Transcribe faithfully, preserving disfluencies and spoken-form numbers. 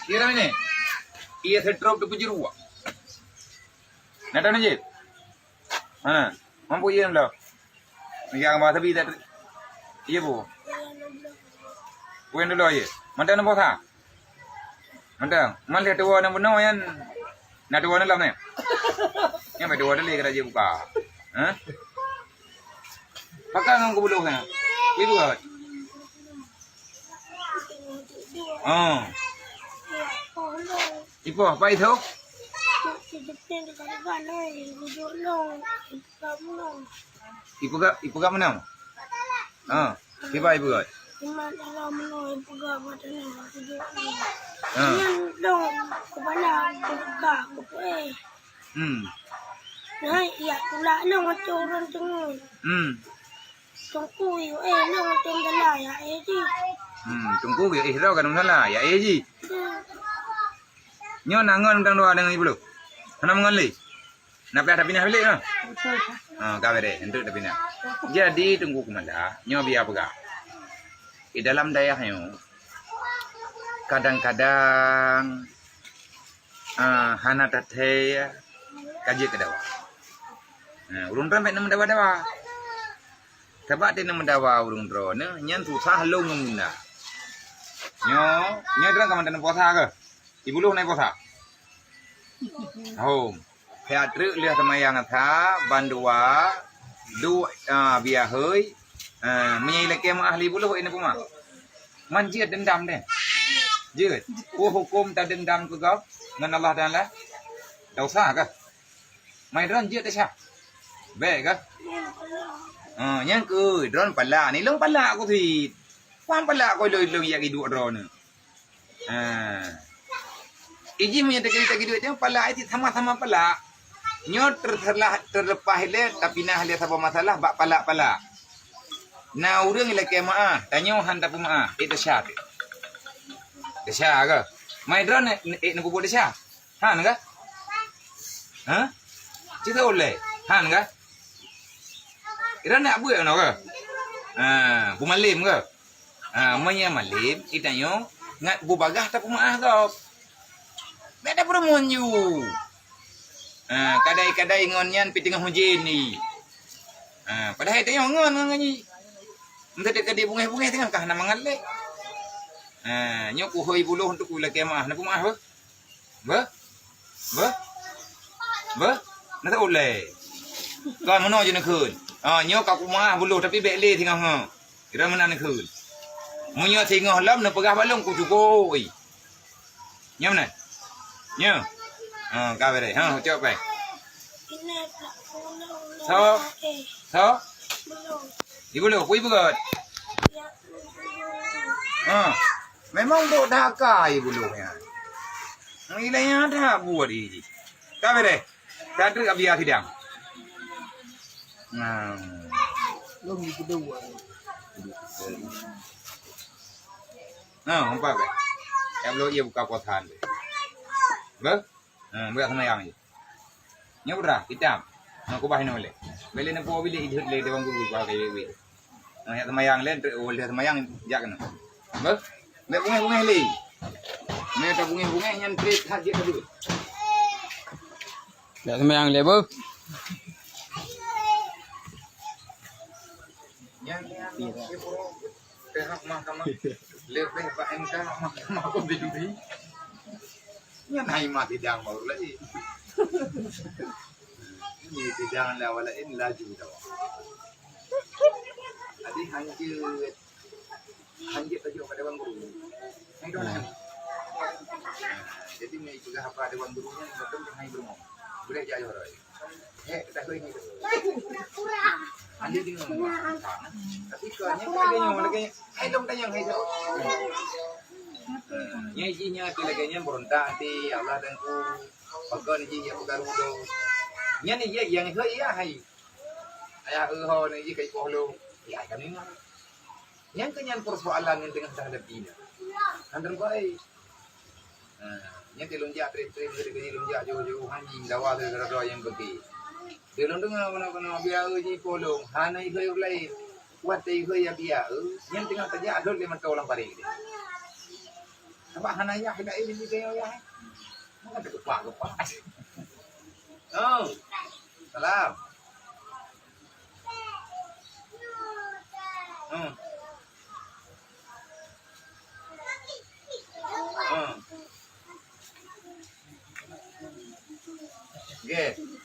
Iya dah ni. Iya setrop tu pejeruak. Nak tahu ni je. Ha, mampu iya dah. Iya bahasa bi tak. Iya bu. Kuen dulu iya. Mantap nampak sah. Mantap. Man leh tuan yang benar yan. Nak tuan dalam ni. Yang betul ada lagi kerja buka. Ha? Pakai ngon kubuluh kan. Ibu kat. Oh. Ipo, apa itu? Ipeugah, ipeugah meunan. Ha, kiban ipeugah. Ha. Hmm. Hmm. Teungku yue eh lôn tém dalam ya eh jih. Hmm, teungku yue eh lôn ka dalam ya eh jih. Hmm. Nyoe na ngon tang dua deungon ibu lôn. Hana meungon lé. Na payah tapinah bilék nyoe. Ha, ka beres, enteuk tapinah. Jadi teungku kumanda, nyoe biar peugah. Di dalam dayah nyoe kadang-kadang ah, hana tathee ka jeuet keu dawa. Nah, ureuëng droe bèk neumeudawa-dawa. Sabab teuh neumeudawa ureuëng droe nyan susah lôn ngon bunda. Nyoe, nyoe droe ka mantong puasa keuh? Ibu lôn na puasa? Hom. Pihak treuk lheueh seumayang sa, bandua, du, ah, biahoi, ah, meunyoe ilakée meuah lé ibu lôn, ina peuma. Man jeuet deundam deh. Jeuet. Peue huköm tadeundam keu gob ngon Allah Taala? Dosa kah? Mai droen jeuet desya. Bèk kah? Ha, nyang keu droen palak, ni lôn palak ku sit. Kuang palak ku lôn, lôn yak iduek droeneuh. Ha. Iji meunyoe teukeudi-keudi duek nyoe palak, iji sama-sama palak. Nyoe terselah, terleupah ilée, tapinah ilée saboh masalah bak palak-palak. Na ureuëng ilakée meuah, tanyoe han tapeumeuah, eh, desya teuh. Desya kah? Mai droen, eh, eh, neupeubuet desya? Han kah? Ha? Cit ulée. Han kah? Droen nak buet keunoe kah? Ha, beumalem kah? Ha, meunyoe malem, geutanyoe ngat bubagaih tapeumeuah gob. Bèk tapeureumeun ju. Ha, kadai-kadai ngon nyan pih teungoh ujeuen ni. Ha, padahai tanyoe ngon, ngon nyan. Entah deuk ka dibungéh-bungéh teungoh ka hana mangat lé. Ha, nyoe kuhôi buloh untuk kulakée meuah, na peumeuah beuh? Beuh? Beuh? Beuh? Na taulée. Kon meunoe jih neukheun. Ha, nyoe ka kumeuah buloh, tapi bèk lé singoh nyoe. Kira meunan neukheun. Meunyoe singoh lom neupeugah bak lôn, kucukôi. Nyoe meunan. Nyoe. Ha, ka beureh. Ha, cok pai. So. So. Ibu lôn, kui beugöt. Ha. Memang dok dakai buluh nyan. Ilée nyan that buet jih. Ka beureh. Ka treuk ka biya sidang. Nah. Lom di kedua. Nah, empat beh. Ya belum ia buka puasa ni. Beh? Hmm, buat sama yang ni. Nyoe putra, itam. Nyoe kubah inoe lé. Bèk lé neupue bilék idhôt lé dewan guru bak kayèe wéh. Nyoe jak seumayang lé, trép, oh, lheueh seumayang jak keunoe. Beuh? Bèk bungéh-bungéh lé. Nyoe tabungéh-bungéh nyan trép that jeuet ka deuh. Jak seumayang lé, beuh. Nyan, nyan, nyan, nyan, pihak mahkamah. Leubeh bak M K mahkamah konstitusi. Nyan hai mah sidang baru laén. Ini sidang lawan laén laju dah. Jadi hanjeuet, hanjeuet tajok pada Dewan Guru. Hai tu nah. Jadi mai peugah apa Dewan Guru nyan, betul hai berumoh. Boleh jak joroi. Eh, dah kau ini. Andi tengok. Tapi kau ni lagi nyoe, lagi nyoe. Hai dong tanyong hai dong. Nyan jih nyan lagèe nyan beurontak até Allah dan ku. Pakon jih ya peugah rudo. Nyan ni ya yang hai ya hai. Ayah eh ho ni jih kai poh lo. Ya kan ni. Nyan keuh nyan persoalan nyang teungoh tahadapi nyoe. Nyan teuma baé. Ha, nyan keuh lôn jak trép-trép, nyan keuh lôn jak jauh-jauh, hanjeuet dawa keu keudroe nyang beutôi. Di lôn deungoe keunoe-keunoe biya-e jih polong, hana ihôi ureueng laén. Watèe ihôi ya biya-e, nyan teungoh tajak lhôt lé mantong lam parék. Pak hana yah keudak ini di kayong yah. Mana ada kepak-kepak. Oh. Salam. Hmm. Hmm. Nggih.